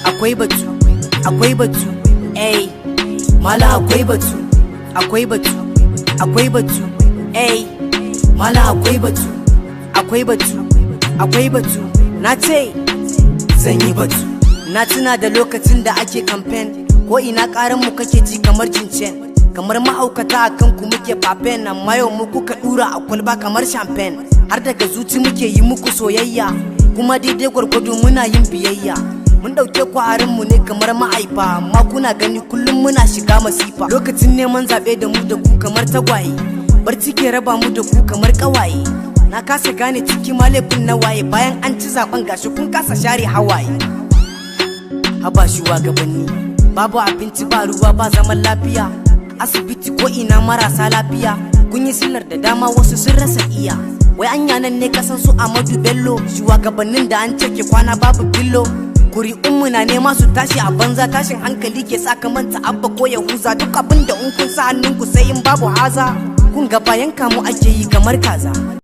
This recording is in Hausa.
Akwai batu, akwai batu, ey. Mala akwai batu, akwai batu, akwai batu, ey. Mala akwai batu, akwai batu, akwai batu. Na ce zan yi batu. Na tuna da lokacin da ake campaign, ko ina karan mu kake ji kamar cincin. Kamar mahaukata a kanku muke fafen, amma yau mu kuka dura a kwalba kamar champagne. Har daga zuci muke yi muku soyayya, kuma daidai gwargwado muna yin biyayya. Mun ɗauke ku a mu ne kamar ma'aifa, amma kuna gani kullum muna shiga masifa. Lokacin neman zaɓe da mu da ku kamar tagwaye, barci ke raba mu da ku kamar ƙawaye. Na kasa gane ciki ma laifin na waye, bayan an ci zaben gashi kun kasa share hawaye. Haba shugabanni, babu abinci, ba ruwa, ba zaman lafiya, asibiti ko ina marasa lafiya. Kun yi sillar da dama wasu sun rasa iya. Wai anya nan ne kasan su Amadu Bello? Shugabannin da an ce ke kwana babu fillo, kuri'unmu na nema su tashi a banza. Tashin hankali ke sa ka manta Abba ko Yahuza. Duk abin da in kun sa hannunku sai in babu haza. Kun ga bayan kamu ake yi kamar kaza.